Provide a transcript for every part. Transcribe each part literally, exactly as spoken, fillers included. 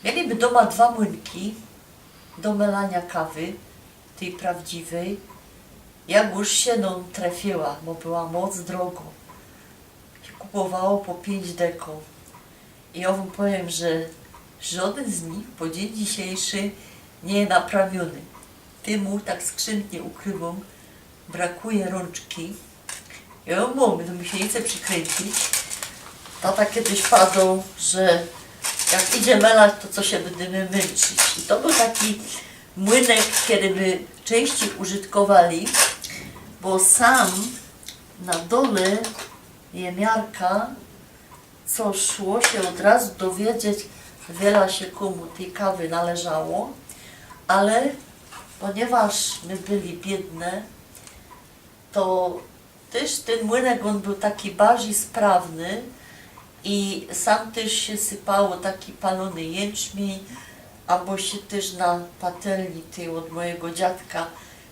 Mieli my dōma dwa młynki do melaniŏ kawy, tyj prawdziwyj. Jŏ już sie nōm trefiła, bo była moc drogŏ. Sie kupowało po piyńć deko. I jŏ wōm powiym, że żŏdyn z nich po dziyń dzisiyjszy niy je naprawiōny. Tymu tak skrzynki ukrywōm, brakuje rōnczki. Jŏ jã mōm, to mi sie niy chce przikryńcić. Tata kejś padoł, że jak idzie melać, to co sie bydymy mynczyć. I to bōł taki młynek, kery my czynścij użytkowali, bo sam na dole je miarka, co szło sie ôd razu dowiedzieć, wiela sie kōmu tyj kawy należało, ale poniywŏż my byli biydne, to tyż tyn młynek, ôn bōł taki barzij sprawny i sam tyż sie sypało taki palōny jynczmiyń, abo sie tyż na patelni tyj ôd mojigo dziadka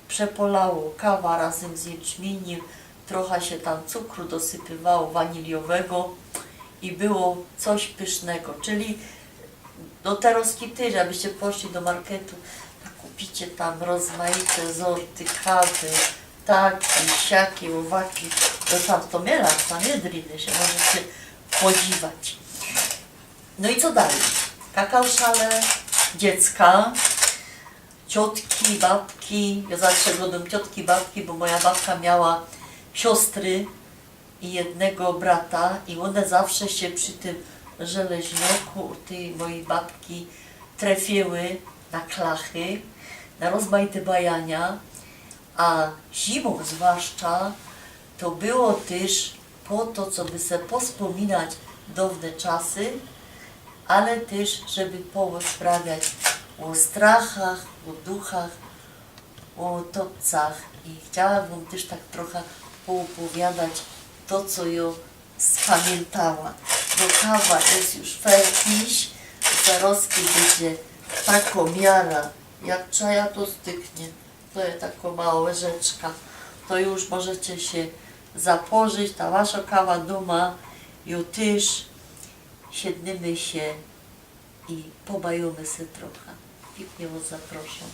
przepalało kawa razym z jynczmiyniym, trocha sie tam cukru dosypywało, waniliowego i było coś pysznego. Czyli do terŏzki tyż, abyście poszli do marketu, to kupicie tam rozmajte zorty kawy, taki, siaki, ôwaki. To tam to miela, tam je dryny, sie możecie podziwać. No i co dalij? Kakao szale, dziecka, ciotki, babki. Jŏ zawsze gŏdōm ciotki, babki, bo moja babka miała siostry i jednego brata i ône zawsze sie przi tym żeleźnioku u tyj mojij babki trefiły na klachy, na rozmajte bajania, a zimōm zwłaszcza to było tyż po to, coby se pospōminać downe czasy, ale tyż, żeby porozprawiać ô strachach, ô duchach, ô utopcach i chciałabych wōm tyż tak trocha poôpowiadać to, co jŏ spamiyntała. Bo kawa je już fertiś, zarŏzki bydzie takŏ miara, jak czaja to styknie. To je takŏ małŏ łyżeczka. To już możecie sie zapożyć, ta waszŏ kawa dōma, jŏ tyż. Siednymy sie i pobajōmy se trocha. Piyknie wŏs zaprŏszōm.